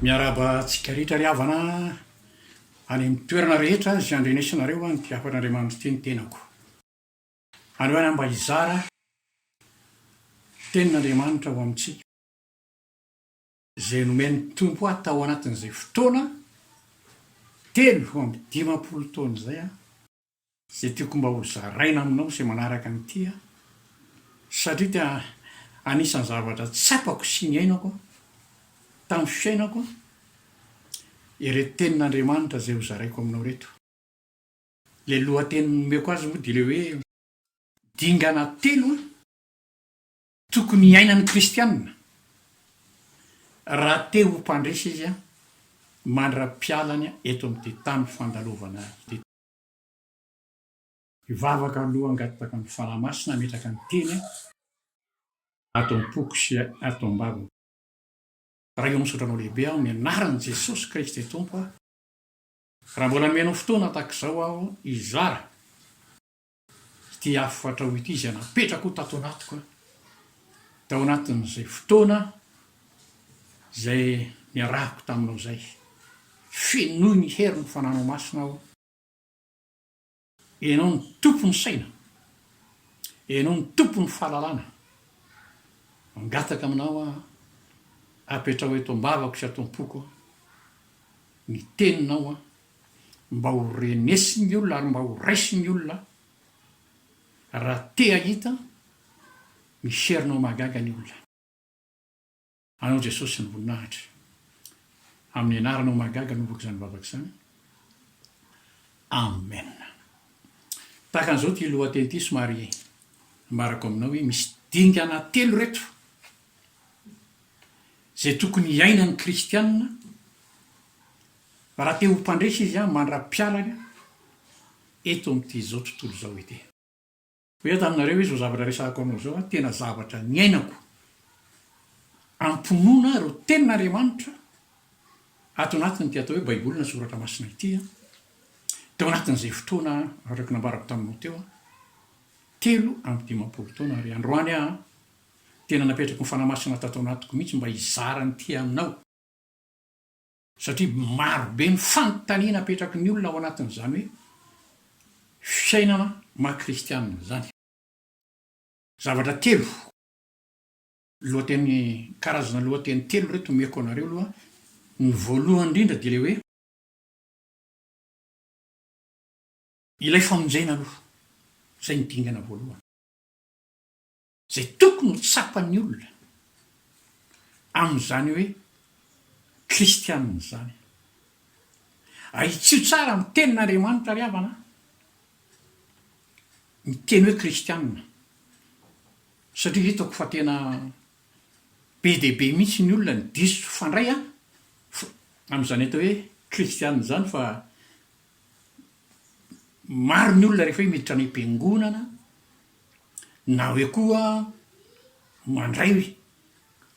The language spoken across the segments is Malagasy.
Miarahaba antsika rehetra ry havana any amin'ny toerana rehetra izay andrenesanareo an'ity hafatr'Andriamanitra ity ny tenako. Androany aho mba hizara tenin'Andriamanitra ho amintsika izay nomen'ny Tompo ahy tao anatin'izay fotoana 53 taona izay aho. Izay tiako mba ho zaraina aminao izay manaraka an'ity aho satria dia anisan'ny zavatra tsapako sy niainako tamin'ny fiainako ireto tenin'Andriamanitra izay ho zaraiko aminao ireto. Ilay lohateny nomeko azy moa dia ilay hoe dingana telo tokony hiainan'ny kristianina raha te ho mpandresy izy mandra-pialany eto amin'ity tany fandalovana ity. Hivavaka aloha hangataka ny Fanahy Masina hametraka ny teny ato am-poko sy ato am-bavako. Ray ô misaotra anao lehibe aho amin'ny anaran'i Jesosy Kristy Tompo aho. Raha mbola nomenao fotoana tahaka izao aho hizara ity hafatrao ity izay napetrako tato anatiko tao anatin'izay fotoana izay niarahako taminao izay. Fenoy ny herin'ny Fananao Masina aho. Ianao no tompon'ny saina, Ianao no tompon'ny fahalalana. Mangataka aminao aho, apetraho eto am-bavako sy ato am-poko ny teninao aho, mba ho renesin'ny olona ary mba ho raisin'ny olona raha te hahita ny herinao mahagaga ny olona. Anao Jesosy ny voninahitra. Amin'ny anaranao mahagaga anaovako izany vavaka izany. Amen. Tahaka an'izao ity lohateny ity somary ambarako aminao hoe misy dingana telo ireto izay tokony hiainan'ny kristianina raha te ho mpandresy izy mandra-pialany eto amin'ity izao tontolo izao ity. Hoy aho taminareo hoe izao zavatra resahako aminao izao an, tena zavatra niainako am-pinoana ireo tenin'Andriamanitra ato anatin'ity atao hoe Baiboly na Soratra Masina ity an, tao anatin'izay fotoana araka ny nambarako taminao teo an, 53 taona ary androany aho an, tena napetraky ny Fanahy Masina tato anatiko mihitsy mba hizara an'ity aminao. Satria maro be ny fanontaniana apetraky ny olona ao anatin'izany hoe fiainana maha kristianina izany. Zavatra telo, lohateny, karazana lohateny telo ireto omeko anareo aloha, ny voalohany indrindra dia ilay hoe ilay famonjena aloha, izay ny dingana voalohany. Izay tokony ho tsapan'ny olona amin'izany hoe kristianina izany. Ahitsio tsara ny tenin'Andriamanitra ry havana a! Ny teny hoe kristianina. Satria hitako fa tena be dia be mihitsy ny olona ny diso fandray a, amin'izany atao hoe kristianina izany fa maro ny olona rehefa hoe miditra any am-piangonana, Na hoe koa mandray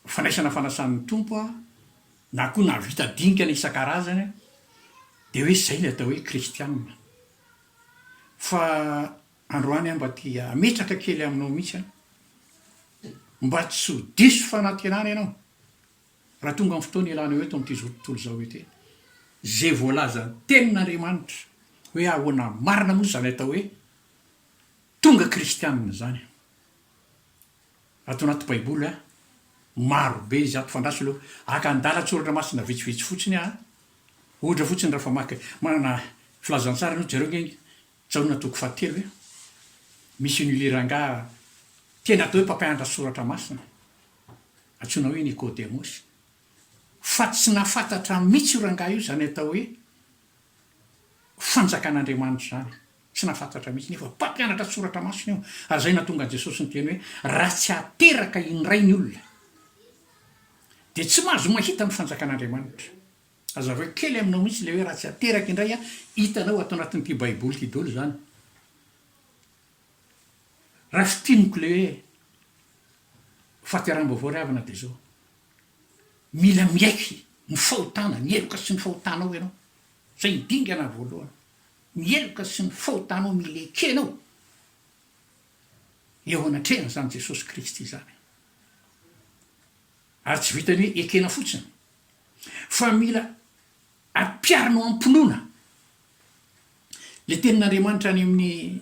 fandraisana fanasan'ny Tompo aho, na koa nahavita dingana isan-karazany aho, dia hoe izay ilay atao hoe kristianina. Fa androany aho mba te hametraka kely aminao mihitsy an, mba tsy ho diso fanantenana ianao raha tonga ny fotoana hialanao eto amin'ity izao tontolo izao ity. Izay voalazan'ny tenin'Andriamanitra hoe ahoana marina moa izany atao hoe Tonga kristianina izany ato anaty baiboly a! Maro be izy ato fa andraso aloha haka andalan-tsoratra masina vitsivitsy fotsiny aho ohatra fotsiny raha fa maka manana filazantsara ianao jereo ange Jaona toko fahatelo e! Misy an'io rangahy tena atao hoe mpampianatra soratra masina antsoina hoe Nikodemosy fa tsy nahafantatra mihitsy io rangahy io izany atao hoe fanjakan'Andriamanitra izany. Tsy nahafantatra mihitsy, nefa mpampianatra soratra masina io. Ary izay nahatonga an'i Jesosy niteny hoe, Raha tsy ateraka indray ny olona, dia tsy mahazo mahita ny fanjakan'Andriamanitra. Hazavaiko kely aminao mihitsy ilay hoe raha tsy ateraka indray an, hitanao ato anatin'ity Baiboly ity daholo izany. Raha fintiniko ilay hoe fahateraham-baovao ry havana dia izao, mila miaiky ny fahotana, ny heloka sy ny fahotanao ianao. Izay ny dingana voalohany. Ny heloka sy ny fahotanao mila ekenao eo anatrehan'izany Jesosy Kristy izany. Ary tsy vitan'ny hoe ekena fotsiny. Fa mila ampiharinao am-pinoana ilay tenin'Andriamanitra any amin'ny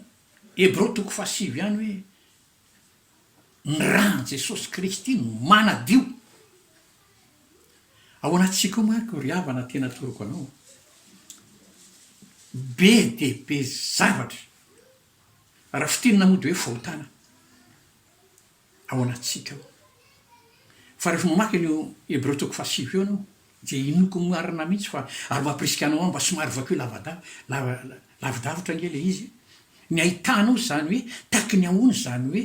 Hebreo toko fahasivy ihany hoe, Ny ran'i Jesosy Kristy no manadio. Ao anatintsika ao manko ry havana tena atoroko anao, be dia be zavatra, raha fintinina moa dia hoe fahotana ao anatintsika ao. Fa rehefa mamaky an'io Hebreo toko fahasivy io ianao dia inoako marina mihitsy fa, ary mampirisika anao aho mba somary vakio lavadava, lava, lavidavitra ange ilay izy e. Ny ahitanao izany hoe tahaky ny ahoana izany hoe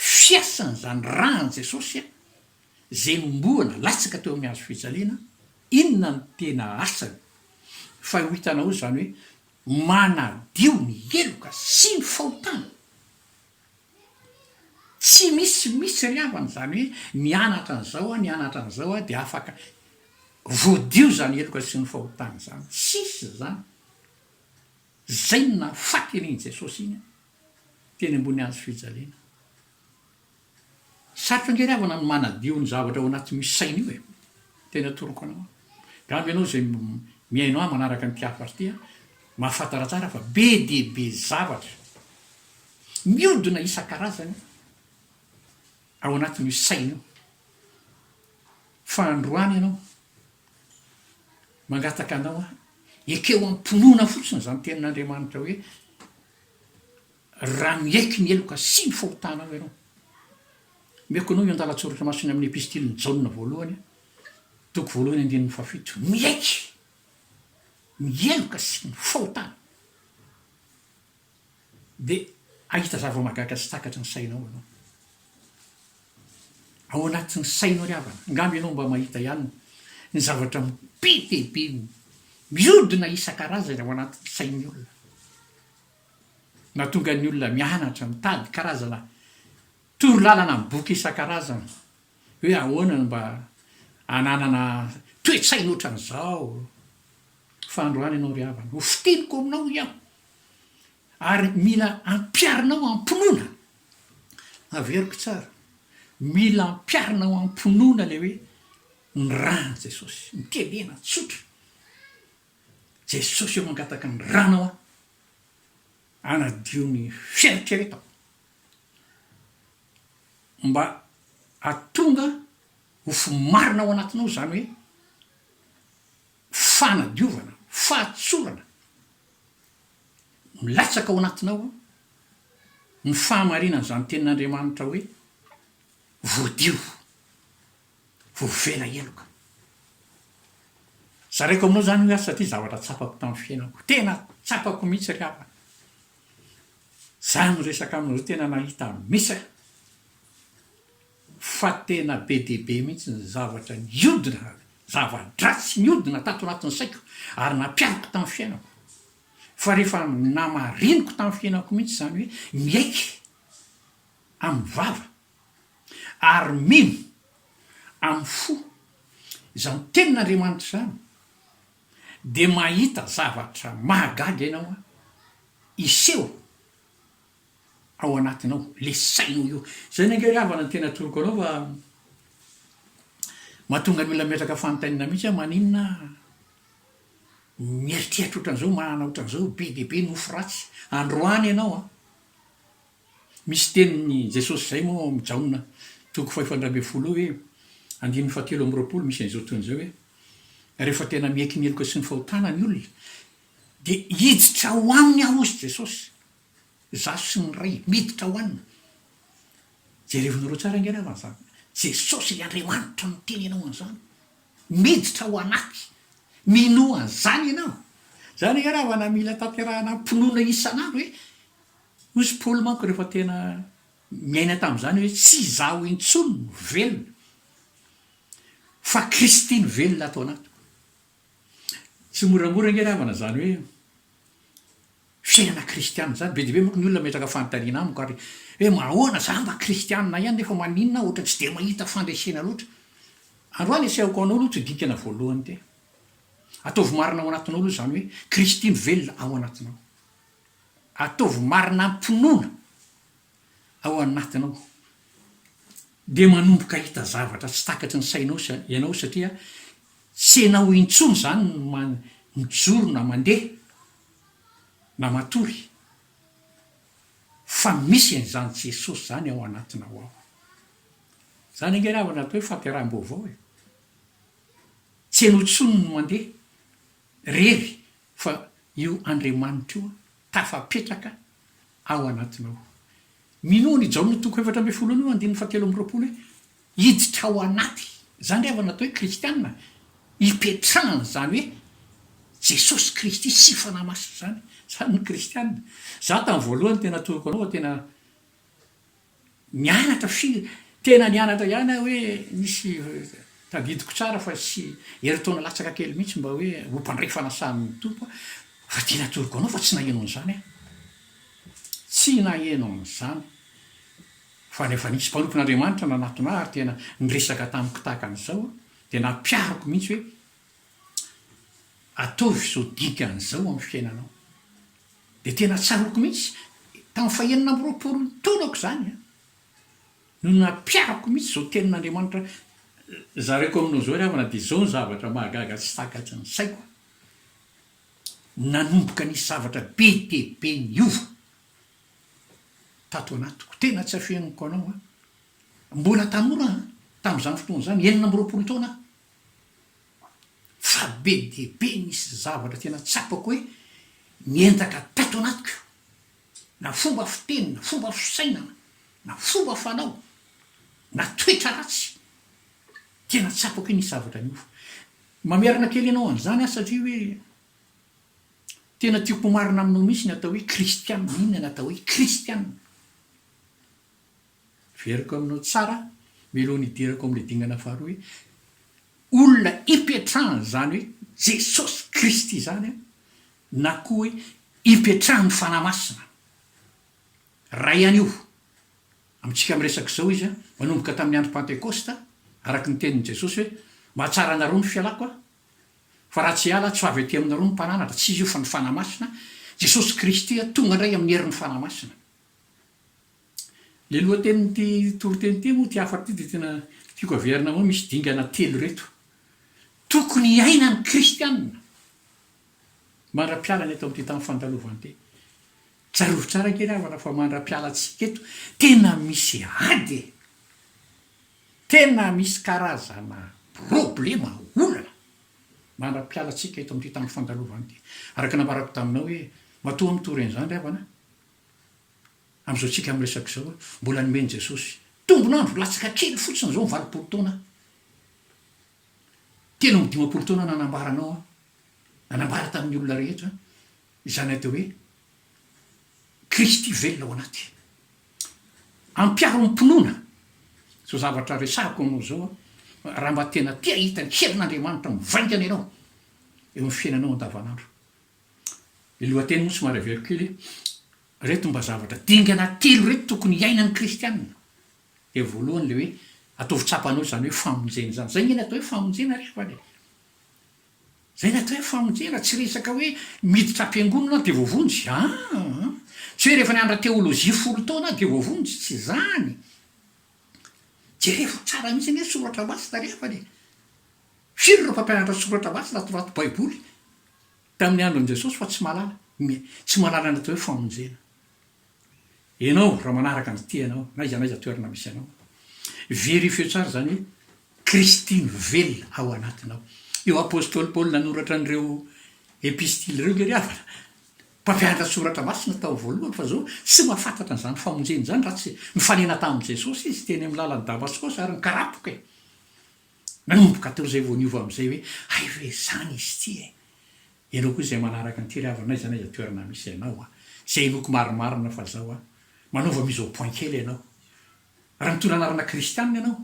fiasan'izany ràn'i Jesosy a, izay nombohana latsaka teo amin'ny hazo fijaliana, inona no tena asany? Fa ho hitanao izany hoe manadio ny heloka sy ny fahotana. Tsy misy mihitsy ry havana izany hoe mianatra an'izao aho, nianatra an'izao aho dia afaka voadio izany heloka sy ny fahotana izany. Tsisy izany. Izay no nahafaty an'iny Jesosy iny teny ambony hazo fijaliana. Sarotra ange ry havana ny manadio ny zavatra ao anatin'io saina io e. Tena atoroko anao. Angamba ianao izay mihaino ahy manaraka an'ity hafatra ity, mahafantatra tsara fa be dia be zavatra miodina isan-karazany ao anatin'io saina io. Fa androany ianao, mangataka anao aho, ekeo am-pinoana fotsiny izany tenin'Andriamanitra hoe, raha miaiky ny heloka sy ny fahotanao ianao. Omeko anao io andalan-tsoratra masina amin'ny epistilin'i Jaona voalohany, toko voalohany andininy fahafito. Miaiky ny heloka sy ny fahotana dia hahita zava-mahagaga tsy takatry ny sainao ianao. Ao anatin'ny sainao ry havana, angamba ianao mba mahita ihany ny zavatra be dia be mihodina isan-karazany ao anatin'ny sain'ny olona. Nahatonga ny olona mianatra, mitady karazana torolalana amin'ny boky isan-karazany hoe ahoana no mba hananana toe-tsaina ohatran'izao. Fa androany ianao ry havana, ho fiteniko aminao hoy aho, ary mila ampiharinao am-pinoana, averiko tsara, mila ampiharinao am-pinoana ilay hoe ny ràn'i Jesosy, mitenena tsotra, Jesosy ô mangataka ny rànao aho, hanadio ny fieritreretako, mba hahatonga ho fo marina ao anatinao izany hoe fanadiovana, fahatsorana milatsaka ao anatinao ny fahamarinan'izany tenin'Andriamanitra hoe voadio, voavela heloka. Zaraiko aminao izany hoy aho satria zavatra tsapako tamin'ny fiainako. Tena tsapako mihitsy ry havana. Za miresaka aminareo tena nahita mihitsy aho fa tena be dia be mihitsy ny zavatra nihodina, zava-dratsy nihodina tato anatin'ny saiko ary nampiariko tamin'ny fiainako. Fa rehefa namariniko tamin'ny fiainako mihitsy izany hoe miaiky amin'ny vava ary mino amin'ny fo izany tenin'Andriamanitra izany dia mahita zavatra mahagaga ianao an, hiseho ao anatinao, le sainao io. Zay ny ange ry havana no tena atoroko anao fa mahatonga ny olona mimetraka fanontaniana mihitsy hoe maninona aho mieritreritra ohatran'izao, manana ohatran'izao, be dia be nofy ratsy. Androany ianao an, Misy tenin'i Jesosy izay moa ao amin'ny Jaona toko faha-14 io hoe, andininy fahatelo amby 20 misy an'izao tohiny izao hoe, Rehefa tena miaiky ny heloka sy ny fahotana ny olona, dia hiditra ao aminy aho hozy Jesosy, izaho sy ny Ray, miditra ao aminy. Jerevinareo tsara ange ry havana izany. Jesosy ilay Andriamanitra miteny anao an'izany. Miditra ao anaty. Minoa an'izany ianao. Izany ange ry havana mila tanterahana am-pinoana isan'andro hoe, Hoy Paoly manko rehefa tena niaina tamin'izany hoe tsy izaho intsony no velona fa Kristy no velona ato anatiko. Tsy moramora ange ry havana izany hoe fiainana kristiana izany. Be dia be manko ny olona mametraka fanontaniana amiko ary hoe ahoana za mba kristiana ihany nefa maninona aho ohatran'ny tsy dia mahita fandresena loatra. Androany asehoko anao aloha ity dikana voalohany ity. Ataovy marina ao anatinao aloha izany hoe Kristy no velona ao anatinao. Ataovy marina am-pinoana ao anatinao dia manomboka hahita zavatra tsy takatry ny sainao ianao satria. Tsy enao intsony izany no mijoro na mandeha na matory fa misy an'izany Jesosy izany ao anatinao ao. Izany ange ry havana atao hoe fahateraham-baovao e. Tsy enao intsony no mandeha rery fa io Andriamanitra io tafapetraka ao anatinao. Minoa an' i Jaona toko 14 anio andininy fahatelo amby roapolo hoe hiditra ao anaty. Izany ry havana atao hoe kristiana, ipetrahany izany hoe Jesosy Kristy sy Fanahy Masina izany. Izany ny kristiana. Izaho tamin'ny voalohany tena atoroko anao fa tena Nianatra firy? Tena nianatra ihany aho hoe nisy, tadidiko tsara fa tsy herintaona latsaka kely mihitsy mba hoe ho mpandray fanasan'ny Tompo aho, fa tena atoroko anao fa tsy naheno an'izany aho. Tsy naheno an'izany. Fa rehefa nisy mpanompon'Andriamanitra nanatona ahy ary tena niresaka tamiko tahaka an'izao aho, dia nampihariko mihitsy hoe ataovy izao dikan'izao amin'ny fiainanao. Dia tena tsaroako mihitsy, tamin'ny fahenina amby roapolo taonako izany an, no nampiharako mihitsy izao tenin'Andriamanitra zaraiko aminao izao ry havana, dia izao ny zavatra mahagaga tsy takatry ny saiko, nanomboka nisy zavatra be dia be niova tato anatiko, tena tsy afeniko anao an, mbola tanora aho tamin'izany fotoana izany, 26 taona aho, Fa be dia be nisy zavatra tena tsapako hoe niendaka tato anatiko, na fomba fiteny, na fomba fisainana, na fomba fanao, na toetra ratsy. Tena tsapako hoe nisy zavatra niova. Mamerina kely anao an'izany aho satria hoe tena tiako ho marina aminao mihitsy ny atao hoe kristiana. Inona ny atao hoe kristiana? Averiko aminao tsara mialohan'ny hidirako amin'ilay dingana faharoa hoe olona ipetrahany izany hoe Jesosy Kristy izany na koa hoe ipetrahan'ny Fanahy Masina. Ray ihany io. Amintsika miresaka izao izy manomboka tamin'ny andro Pantekosta araka ny tenin'i Jesosy hoe mahatsara anareo ny fialako aho fa raha tsy hiala aho tsy ho avy aty aminareo ny mpananatra, tsy izy io fa ny Fanahy Masina, Jesosy Kristy tonga indray amin'ny herin'ny Fanahy Masina. Le lohatenin'ity toriteny ity moa, ity hafatra ity dia tena tiako averina aminao, misy dingana telo ireto tokony hiainan'ny kristianina mandra-pialany eto amin'ity tany fandalovana ity. Tsarovy tsara ange ry havana fa mandra-pialantsika eto tena misy ady e! Tena misy karazana problema, olana mandra-pialantsika eto amin'ity tany fandalovana ity. Araka ny nambarako taminao hoe matoa mitory an'izany ry havana, Amin'izao tsika miresaka izao, mbola nomen'i Jesosy tombon'andro latsaka kely fotsiny izao ny 80 taona. 53 taona nanambaranao aho, nanambara tamin'ny olona rehetra izany atao hoe Kristy velona ao anaty. Ampiharo amim-pinoana izao zavatra resahako aminao izao raha mba tena te hahita ny herin'Andriamanitra mivaingana ianao eo amin'ny fiainanao andavanandro. Ny lohateny moa somary averiko kely, Reto mba zavatra dingana telo reto tokony hiainan'ny kristianina. Dia voalohany le hoe ataovy tsapanao izany hoe famonjena izany. Zay nge ny atao hoe famonjena ry havana e. Zay ny atao hoe famonjena, tsy resaka hoe miditra am-piangonana aho dia voavonjy, aa! Tsy hoe rehefa nianatra teolojia folo taona aho dia voavonjy, tsy izany. Jerevo tsara mihitsy anie ny soratra masina ry havana e. Firy ireo mpampianatra soratra masina ato anaty baiboly Tamin'ny andron'i Jesosy fa tsy mahalala, tsy mahalala ny atao hoe famonjena. Ianao, raha manaraka an'ity ianao, na aiza na aiza toerana misy anao, verifieo tsara izany hoe Kristy no velona ao anatinao. Io apostoly Paoly nanoratra an'ireo epistily ireo nge ry havana, mpampianatra soratra masina tao voalohany fa zao tsy mahafantatra an'izany famonjena izany raha tsy nifanena tamin'i Jesosy izy teny amin'ny lalan'i Damaskosy ary nikarapoka e. Nanomboka teo izay vao niova amin'izay hoe hay ve izany izy ity e! Ianao koa izay manaraka an'ity ry havana n'aiza n'aiza toerana misy ianao a! Izay henoiko marimarina fa zao a! Manaova mise au point kely ianao. Raha mitondra anarana kristianina ianao,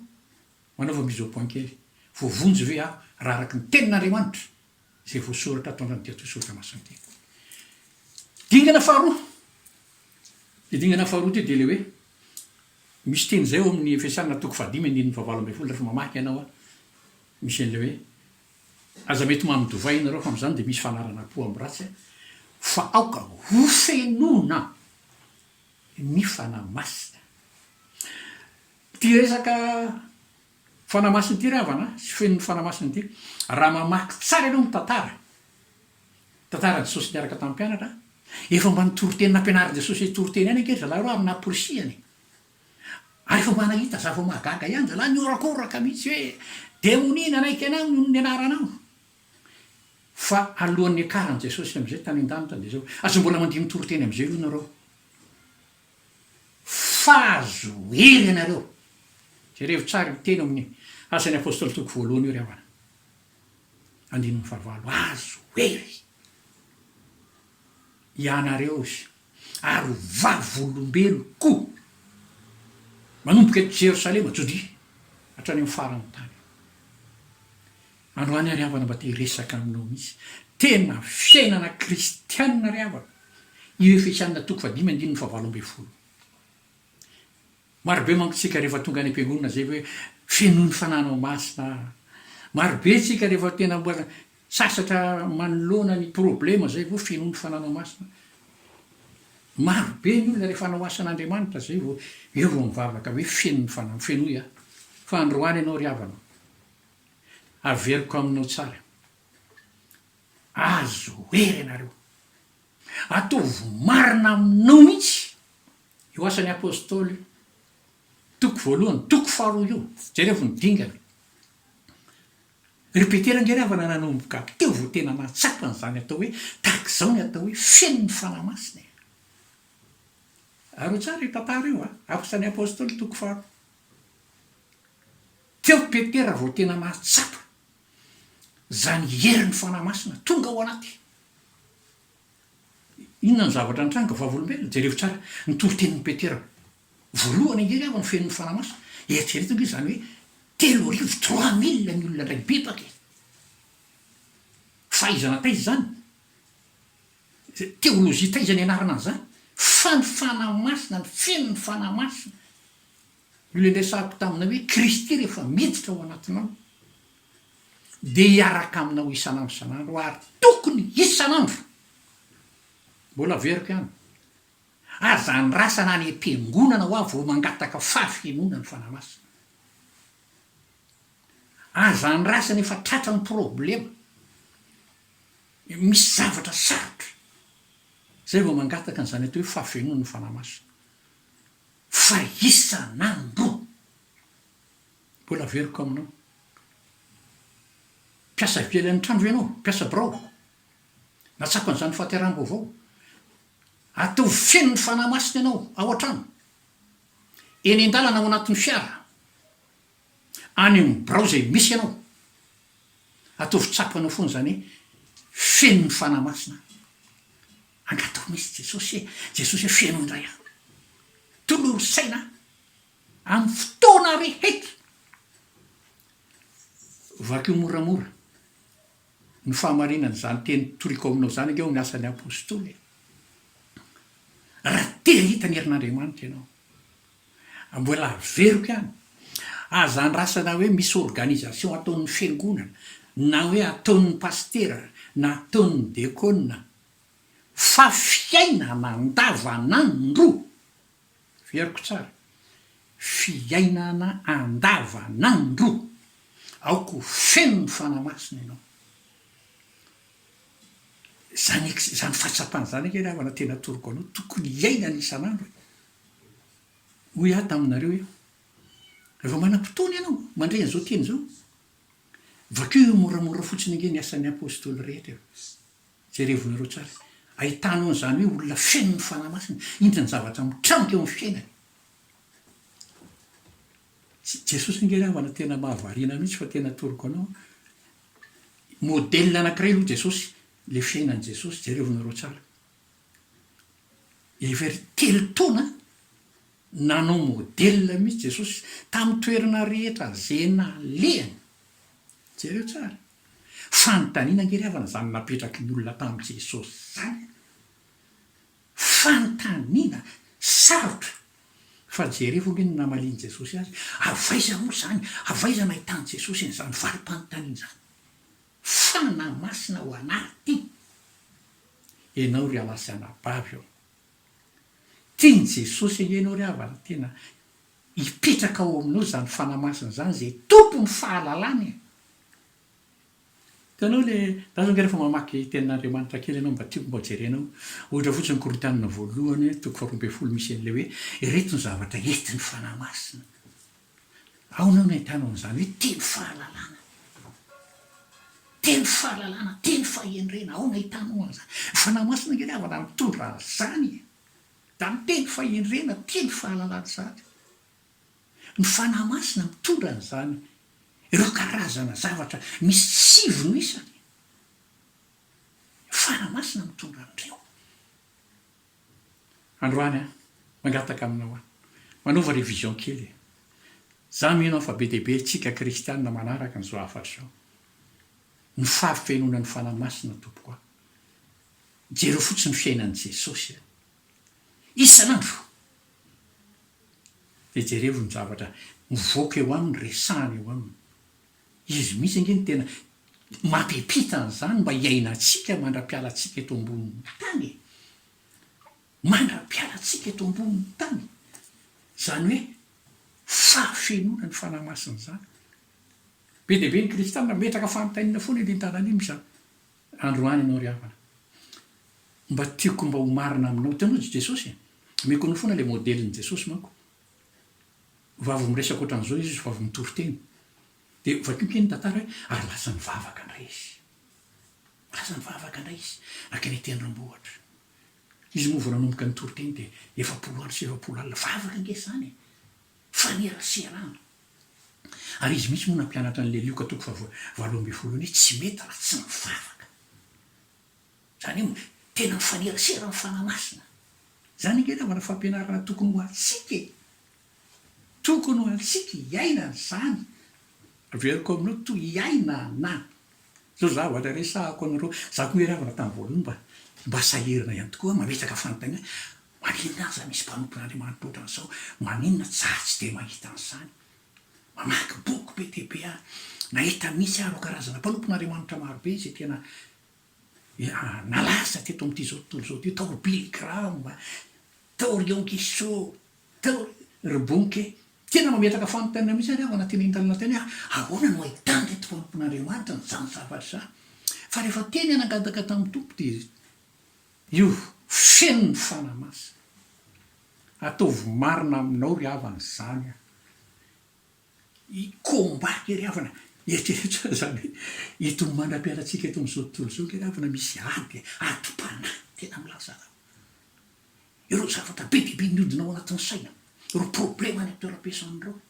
manaova mise au point kely. Voavonjy ve aho raha araka ny tenin'Andriamanitra izay voasoratra ato an'ity ato soratra masina ity? Dingana faharoa. Ity dingana faharoa ity dia ilay hoe Misy teny izay ao amin'ny Efesiana toko fahadimy andininy fahavalo ambin'ny folo rehefa mamaky ianao an, misy an'ilay hoe, Aza mety mamy divay ianareo fa amin'izany dia misy fanaranam-po amin'ny ratsy an, fa aoka hofenoina ny Fanahy Masina. Ity resaka. Fanahy Masina ity ry havana a, sy feno ny Fanahy Masina ity. Raha mamaky tsara ianao ny tantara, tantaran'i Jesosy niaraka tamin'ny mpianatra, efa mba nitory teny nampianarin'i Jesosy hitory teny ihany ange ry zalahy ireo ary namporisihany. Ary efa mba nahita zava-mahagaga ihany zalahy, nihorakoraka mihitsy hoe demonia nanaiky anao noho ny anaranao. Fa alohan'ny niakaran'i Jesosy amin'izay tany an-danitra dia izao, aza mbola mandia mitory teny amin'izay aloha nareo. Fa azo hery ianareo. Jerevo tsara io teny ao amin'ny Asan'ny Apostoly toko voalohany io ry havana. Andininy fahavalo. Azo hery ianareo izy ary ho vavolombeloko manomboka eto Jerosalema, Jodia, hatrany amin'ny faran'ny tany. Androany aho ry havana mba te hiresaka aminao mihitsy. Tena fiainana kristianina ry havana io Efesianina toko fahadimy andininy fahavalo ambin'ny folo. Marobe manko tsika rehefa tonga any am-piangonana zay hoe fenoy ny fananao masina ah. Marobe tsika rehefa tena mbola sasatra manoloana ny problema zay vao fenoy ny fananao masina. Marobe ny olona rehefa hanao asan'Andriamanitra zay vao eo vao mivavaka hoe feno ny fananao, fenoy aho. Fa androany ianao ry havana. Averiko aminao tsara. Azo hery ianareo. Ataovy marina aminao mihitsy io Asan'ny Apostoly toko voalohany, toko faharoa io. Jerevo ny dingana. Ry Petera ange ry havana nanomboka teo vao tena nahatsapa an'izany atao hoe tahaka izao ny atao hoe feno ny Fanahy Masina e. Aroa tsara io tantara io a. Asan'ny Apostoly toko faharoa. Teo Petera vao tena nahatsapa izany herin'ny Fanahy Masina tonga ao anaty. Inona no zavatra nitranga? Vavolombelona, jerevo tsara ny toritenin'i Petera voalohany ange ry havana feno ny Fanahy Masina. Eritrereto ange izany hoe 3000, 3000 ny olona indray nibebaka e! Fahaizana taiza izany? Teolojia taiza nianarana an'izany? Fa ny Fanahy Masina, ny feno ny Fanahy Masina. Io ilay niresahako taminao hoe Kristy rehefa miditra ao anatinao dia hiaraka aminao isan'andro isan'andro ary tokony isan'andro. Mbola averiko ihany. Aza andrasana any am-piangonana hoa vao mangataka fahafenoana ny Fanahy Masina. Aza andrasana efa tratra ny problema. Misy zavatra sarotra. Zay vao mangataka an'izany atao hoe fahafenoana ny Fanahy Masina. Fa isan'andro. Mbola averiko aminao. Mpiasa ivelan'ny trano ve ianao? Mpiasa birao? Nahatsapa an'izany fahateraham-baovao? Ataovy feno ny Fanahy Masina ianao ao an-trano, eny an-dalana ao anatin'ny fiara, any amin'ny birao izay misy anao. Ataovy tsapanao foana izany hoe feno ny Fanahy Masina aho. Angataho mihitsy Jesosy e! Jesosy e feno indray aho. Tolory saina aho amin'ny fotoana rehetra. Vakio moramora ny fahamarinan'izany teny toriko aminao izany ange ao amin'ny Asan'ny Apostoly e. Raha te hahita ny herin'Andriamanitra ianao, mbola averiko ihany, aza andrasana hoe misy organisation ataon'ny fiangonana, na hoe ataon'ny pasitera, na ataon'ny dekona, Fa fiainana andavanandro, veriko tsara, fiainana andavanandro, aoka ho feno ny Fanahy Masina ianao. Izany ex, izany fahatsapana izany ange ry havana tena atoroko anao, tokony hiainana isan'andro e. Hoy aho taminareo hoe, rehefa manam-potoana ianao mandre an'izao teny izao, vakio moramora fotsiny ange ny asan'ny Apostoly rehetra e. Jerevonareo tsara. Ahitanao an'izany hoe olona feno ny Fanahy Masina. Inona ny zavatra mitranga eo amin'ny fiainany. Jesosy ange ry havana tena mahavariana mihitsy fa tena atoroko anao. Modèle anankiray aloha Jesosy, le fiainan'i Jesosy, jerevonareo tsara. Efa ery telo taona nanao modèle mihitsy Jesosy tamin'ny toerana rehetra ze nalehany. Jereo tsara. Fanontaniana ange ry havana izany napetraky ny olona tamin'i Jesosy izany e! Fanontaniana sarotra! Fa jerevo ange ny namalian'i Jesosy azy, avy aiza moa izany, avy aiza nahitan'i Jesosy an'izany valim-panontaniana izany? Fanahy Masina ao anaty ianao ry alahy sy anabavy ô! Tian'i Jesosy ange ianao ry havana, tena. Hipetraka ao aminao izany Fanahy Masina izany izay tompon'ny fahalalana e! Hitanao le, za zao nge rehefa mamaky tenin'Andriamanitra kely ianao mba tiako mba jerenao, ohatra fotsiny Korintianina voalohany toko faharoa ambinifolo misy an'ilay hoe ireto ny zavatra entin'ny Fanahy Masina. Ao no ahitanao an'izany hoe teny fahalalana. Teny fahalalana, teny fahendrena, ao no ahitanao an'izany. Ny Fanahy Masina ange ry havana mitondra an'izany e. Izany teny fahendrena, teny fahalalana izany. Ny Fanahy Masina mitondra an'izany, ireo karazana zavatra misy sivy no isany. Ny Fanahy Masina mitondra an'ireo. Androany aho, mangataka aminao aho, manaova révision kely e. Za mino aho fa be dia be tsika kristianina manaraka an'izao hafatra izao. Ny fahafenoana ny Fanahy Masina tompoko a. Jereo fotsiny ny fiainan'i Jesosy a. Isan'andro. Dia jerevo ny zavatra mivoaka eo aminy, resahana eo aminy. Izy mihitsy ange no tena mampiampita an'izany mba hiainantsika mandra-pialantsika eto ambonin'ny tany e! Mandra-pialantsika eto ambonin'ny tany. Izany hoe fahafenoana ny Fanahy Masina izany. Be dia be ny kristiana mametraka fanontaniana foana eny an-tanàna eny, misy androany ianao ry havana. Mba tiako mba ho marina aminao. Hitanao Jesosy e! Omeko anao foana ilay modelin'i Jesosy manko. Vao miresaka ohatran'izao izy, vao mitory teny. Dia vakio kely ny tantara hoe ary lasa nivavaka indray izy. Lasa nivavaka indray izy, nankany an-tendrombohitra. Izy moa vao nanomboka nitory teny dia 40 andro sy 40 alina. Vavaka ange izany e! Faneraserana. Ary izy mihitsy moa nampianatra an'ilay Lioka toko faha 18 iny hoe tsy mety raha tsy mivavaka. Izany hoe tena mifanerasera amin'ny Fanahy Masina. Izany ange angamba no fampianarana tokony ho antsika e! Tokony ho antsika hiainana izany. Averiko aminao toy hiainana. Izao zavatra resahako anareo, za koa nge ry havana tamin'ny voalohany mba mba sahirana ihany tokoa mametraka fanontaniana hoe maninona aza misy mpanompon'Andriamanitra ohatran'izao, maninona za tsy dia mahita an'izany. Mamaky boky be dia be aho, nahita mihitsy aho ireo karazana mpanompon'Andriamanitra marobe izay tena Nalaza teto amin'ity izao tontolo izao ity, tao ry Billy Graham, tao ry Yonggi Cho, tao ry Bonnke. Tena mametraka fanontaniana mihitsy ary aho ao anatin'iny lalana teny hoe ahoana no ahitan'ireto mpanompon'Andriamanitra an'izany zavatra izany. Fa rehefa teny aho nangataka tamin'ny Tompo dia io feno ny Fanahy Masina. Ataovy marina aminao ry havana izany an. I combat nge ry havana, eritrereto tsara izany hoe eto mandra-pialantsika eto amin'izao tontolo izao nge ry havana misy ady e, adim-panahy tena milaza anao. Ireo zavatra be dia be mihodina ao anatin'ny saina, ireo problema any am-toeram-piasana ireo,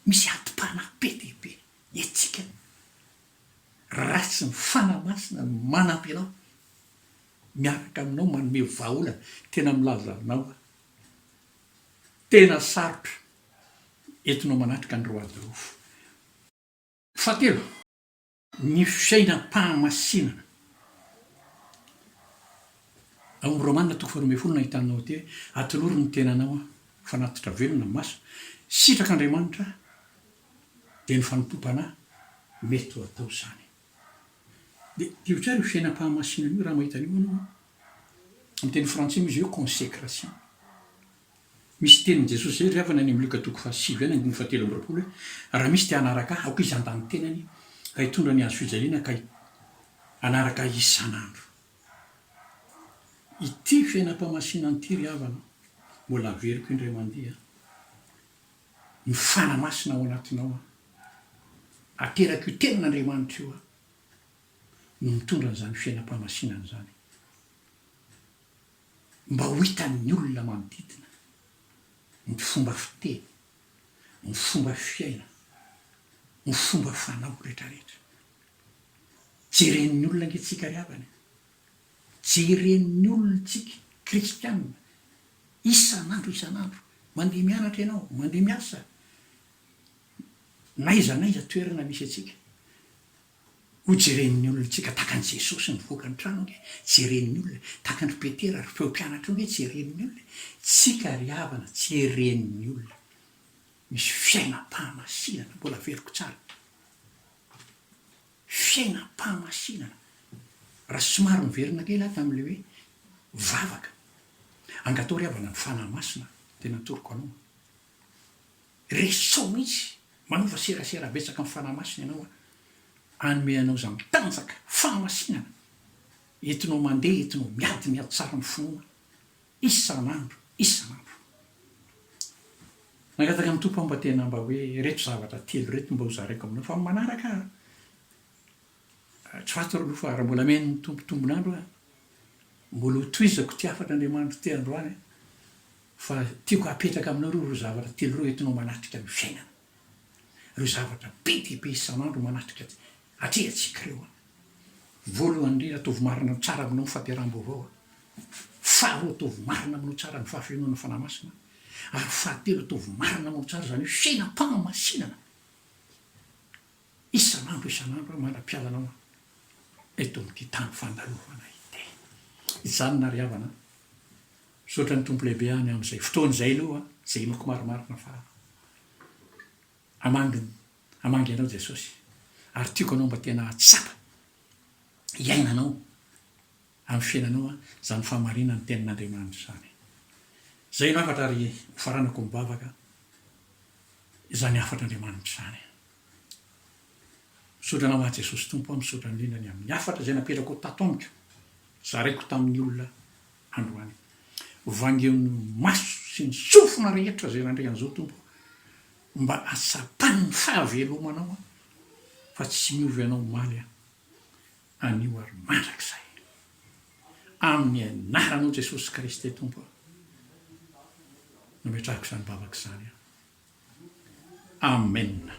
misy adim-panahy be dia be etsika. Raha tsy ny Fanahy Masina no manampy anao, miaraka aminao manome vahaolana, tena milaza aminao aho, Tena sarotra entinao manatrika ny roi de ouf. Fahatelo, ny fiainam-pahamasinana. Ao amin'ny Romana toko faharoa ambinifolo no ahitanao ity hoe, Atolory ny tenanao fanatitra velona, masina, sitrak'Andriamanitra, dia ny fanompoam-panahy mety ho atao izany. Dia diniho tsara io fiainam-pahamasinana io raha mahita an'io ianao an. Amin'ny teny frantsay moa izy io hoe consécration. Misy tenin'i Jesosy izay ry havana any amin'ny Lioka toko fahasivy any andininy fahatelo amby 20 hoe raha misy te hanaraka ahy aoka izy handà ny tenany ka hitondra ny hazo fijaliana ka hanaraka ahy isan'andro. Ity fiainam-pahamasinana ity ry havana, mbola averiko indray mandeha, ny Fanahy Masina ao anatinao an, aterak'io Tenin'Andriamanitra io an, no mitondra an'izany fiainam-pahamasinana izany. Mba ho hitan'ny olona manodidina ny fomba fiteny, ny fomba fiaina, ny fomba fanao rehetrarehetra. Jeren'ny olona ange tsika ry havana e. Jeren'ny olona tsika kristianina isan'andro isan'andro. Mandeha mianatra ianao, mandeha miasa, n'aiza n'aiza toerana misy antsika. Ho jeren'ny olona tsika tahaka an'i Jesosy nivoaka ny trano ange jeren'ny olona, tahaka an-dry Petera ry feo mpianatra io ange jeren'ny olona e, tsika ry havana jeren'ny olona. Misy fiainam-pahamasinana, mbola averiko tsara, fiainam-pahamasinana. Raha somary miverina kely aho tamin'ilay hoe vavaka, angatao ry havana ny Fanahy Masina, tena atoroko anao. Resao mihitsy, manaova serasera betsaka amin'ny Fanahy Masina ianao hanome anao izany tanjaka, fahamasinana, entinao mandeha, entinao miady ny ady tsara amin'ny finoana isan'andro isan'andro. Nangataka ny Tompo aho mba tena mba hoe ireto zavatra telo ireto mba hozaraiko aminao fa amin'ny manaraka tsy fantaro aloha fa raha mbola amen'ny Tompo tombon'andro aho mbola hotohizako ity hafatr'Andriamanitra ity androany fa tiako hapetraka aminao ireo ireo zavatra telo ireo entinao manatrika ny fiainana. Ireo zavatra be dia be isan'andro manatrika atrehantsika ireo an. Voalohany indrindra ataovy marina tsara aminao ny fampiaraham-baovao an. Faharoa ataovy marina aminao tsara ny fahafenoana ny Fanahy Masina. Ary fahatelo ataovy marina aminao tsara izany hoe fiainam-pahamasinana isan'andro isan'andro mandra-pialanao eto amin'ity tany fandalovana ity. Hijanona ry havana an. Misaotra ny Tompo lehibe any amin'izay fotoana izay aloha izay inoako marimarina fa hamangy hamangy anao Jesosy ary tiako anao mba tena hahatsapa hiainanao amin'ny fiainanao izany fahamarinan'ny tenin'Andriamanitra izany. Izay no hafatra ary hofaranako mivavaka izany hafatr'Andriamanitra izany. Misaotra anao aho Jesosy Tompo a, misaotra indrindra ny amin'ny hafatra izay napetrakao tato amiko, zaraiko tamin'ny olona androany. Vangio ny maso sy ny sofina rehetra izay nandre an'izao Tompo mba hatsapany ny fahavelomanao aho fa tsy miova ianao omaly aho, anio ary mandrakizay. Amin'ny anaranao Jesosy Kristy Tompo no ametrahako izany vavaka izany aho. Amen.